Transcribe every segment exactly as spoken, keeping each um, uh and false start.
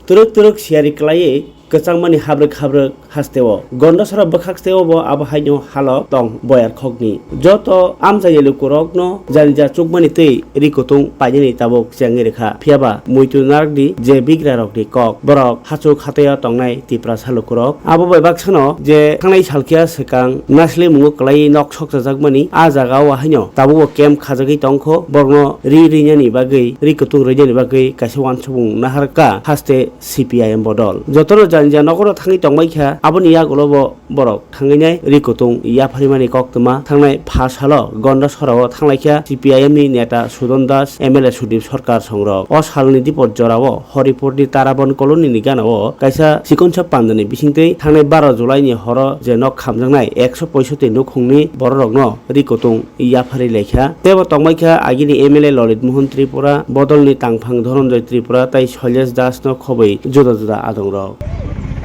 Twrwk twrwk siyari kwlaiwi kwchangmani habrwk habrwk hasteo. Gondasora bwkhak steo bo abo haino halok tong boyar khokni. Joto amchaini lukurokno janija chukmani twi ri kutung painani tabuk chengwi rwkha. Phiyaba muitu narwkdi je bigrarokni kok. Borok hachuk hateo tongnai Tiprasa lukurok. Abo bai baksano je thangnai salkhiya swkang nasle mungo kwlaiwi nok sokchajakmani a jagao haino tabukbo camp khajagwi tongkho. Borokno ri rinani bagwi, ri kutung rinani bagwi kaisa uansukmung naharkha haste C P I M bodol. Jotono janija nokoro thangwi tongbaikha, aboni yagulobo borok thangwi nai ri kutung yapharimani koktwma. Thangnai pha salo Gondasora o thanglaikha C P I M ni neta Sudan Das, M L A Sudip Sarkar songrok. O salni dipor jorao Horipurni Tarabon colony ni ganao kaisa chikonsa pandani bisingtwi thangnai baro July ni horo je nok khamjaknai ekso poisotti nukhungni bororokno ri kutung yapharwi laikha. Tebo tongbaikha agini M L A Lolit Mohan Tripura, bodolni tangphang Dhananjay Tripura tai Shailesh Das no khobwi juda juda adongrok.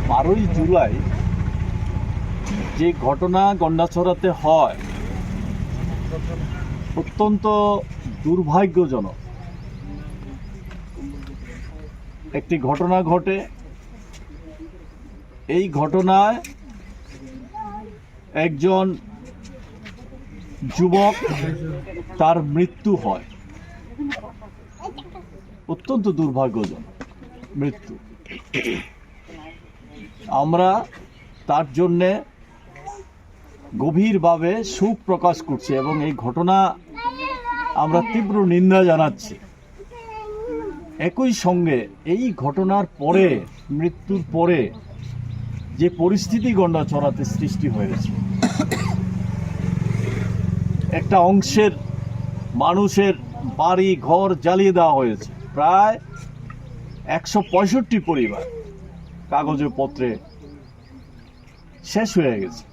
বারোই জুলাই যে ঘটনা গন্ডাছড়াতে হয়, অত্যন্ত দুর্ভাগ্যজনক একটি ঘটনা ঘটে। এই ঘটনায় একজন যুবক, তার মৃত্যু হয়। অত্যন্ত দুর্ভাগ্যজনক মৃত্যু। আমরা তার জন্যে গভীরভাবে শোক প্রকাশ করছি এবং এই ঘটনা আমরা তীব্র নিন্দা জানাচ্ছি। একই সঙ্গে এই ঘটনার পরে, মৃত্যুর পরে যে পরিস্থিতি গন্ডাছড়াতে সৃষ্টি হয়েছে, একটা অংশের মানুষের বাড়ি ঘর জ্বালিয়ে দেওয়া হয়েছে, প্রায় একশো পঁয়ষট্টি পরিবার কাগজে পত্রে শেষ হয়ে গেছে।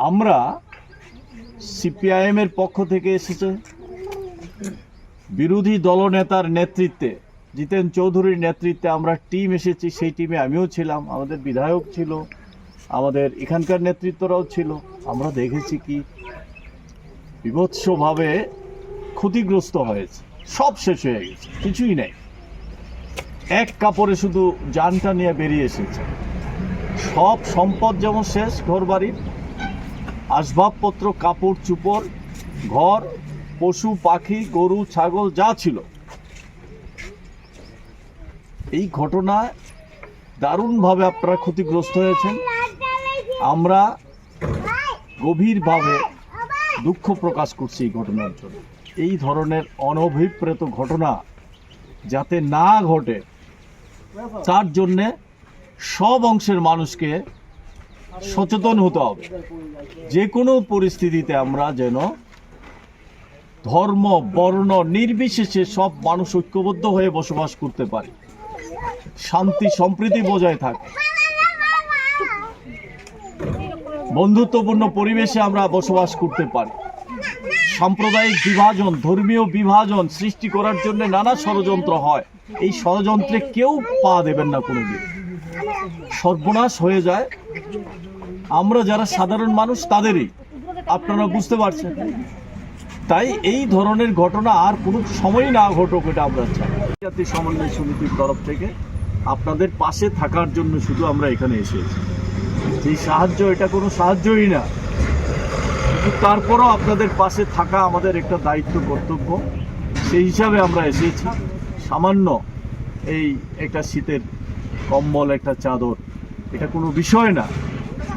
আমরা সিপিআইএম এর পক্ষ থেকে এসেছে, বিরোধী দলনেতার নেতৃত্বে, জিতেন চৌধুরীর নেতৃত্বে আমরা টিম এসেছি। সেই টিমে আমিও ছিলাম, আমাদের বিধায়ক ছিল, আমাদের এখানকার নেতৃত্বরাও ছিল। আমরা দেখেছি কি বিভৎসভাবে ক্ষতিগ্রস্ত হয়েছে, সব শেষ হয়ে গেছে, কিছুই নেই। এক কাপড়ে শুধু জানটা নিয়ে বেরিয়ে এসেছে। সব সম্পদ যেমন শেষ, ঘরবাড়ির আসবাবপত্র, কাপড় চোপড়, ঘর, পশু পাখি, গরু ছাগল যা ছিল। এই ঘটনায় দারুণভাবে আপনারা ক্ষতিগ্রস্ত হয়েছেন। আমরা গভীরভাবে দুঃখ প্রকাশ করছি এই ঘটনার জন্য। এই ধরনের অনভিপ্রেত ঘটনা যাতে না ঘটে, তার জন্যে সব অংশের মানুষকে সচেতন হতে হবে। যে কোনো পরিস্থিতিতে আমরা যেন ধর্ম, বর্ণ নির্বিশেষে সব মানুষ ঐক্যবদ্ধ হয়ে বসবাস করতে পারি, শান্তি সম্প্রীতি বজায় থাকে, বন্ধুত্বপূর্ণ পরিবেশে আমরা বসবাস করতে পারি। সাম্প্রদায়িক বিভাজন, ধর্মীয় বিভাজন সৃষ্টি করার জন্য নানা ষড়যন্ত্র হয়। এই ষড়যন্ত্রে কেউ পা দেবেন না কোনোদিন। সর্বনাশ হয়ে যায় আমরা যারা সাধারণ মানুষ, তাদেরই। আপনারা বুঝতে পারছেন। তাই এই ধরনের ঘটনা আর কোনো সময়ই না ঘটুক, এটা আমরা চাই। জাতীয় সমন্বয় সমিতির তরফ থেকে আপনাদের পাশে থাকার জন্য শুধু আমরা এখানে এসেছি। যে সাহায্য, এটা কোনো সাহায্যই না, কিন্তু তারপরও আপনাদের পাশে থাকা আমাদের একটা দায়িত্ব, কর্তব্য। সেই হিসাবে আমরা এসেছি। সামান্য এই একটা শীতের কম্বল, একটা চাদর, এটা কোনো বিষয় না।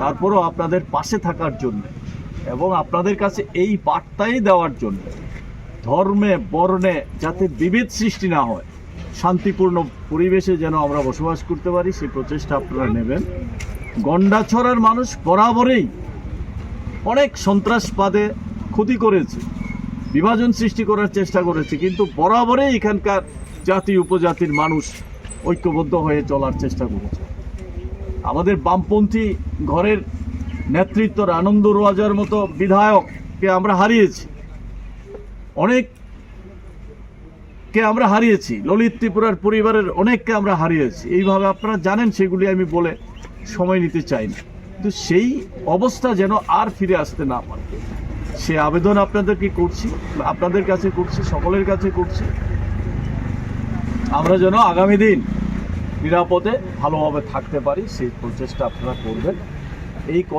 তারপরও আপনাদের পাশে থাকার জন্য এবং আপনাদের কাছে এই বার্তাই দেওয়ার জন্য, ধর্মে বর্ণে যাতে বিভেদ সৃষ্টি না হয়, শান্তিপূর্ণ পরিবেশে যেন আমরা বসবাস করতে পারি, সেই প্রচেষ্টা আপনারা নেবেন। গন্ডাছড়ার মানুষ বরাবরই অনেক সন্ত্রাসবাদে ক্ষতি করেছে, বিভাজন সৃষ্টি করার চেষ্টা করেছে, কিন্তু বরাবরই এখানকার জাতি উপজাতির মানুষ ঐক্যবদ্ধ হয়ে চলার চেষ্টা করেছে। আমাদের বামপন্থী ঘরের নেতৃত্ব আনন্দ রোয়াজার মতো বিধায়ককে আমরা হারিয়েছি, অনেককে আমরা হারিয়েছি, ললিত ত্রিপুরার পরিবারের অনেককে আমরা হারিয়েছি। এইভাবে আপনারা জানেন, সেগুলি আমি বলে সময় নিতে চাই না। কিন্তু সেই অবস্থা যেন আর ফিরে আসতে না পারে, সে আবেদন আপনাদেরকে করছি, আপনাদের কাছে করছি, সকলের কাছে করছি। আমরা যেন আগামী দিন নিরাপদে ভালোভাবে থাকতে পারি, সেই প্রচেষ্টা আপনারা করবেন। এই কথা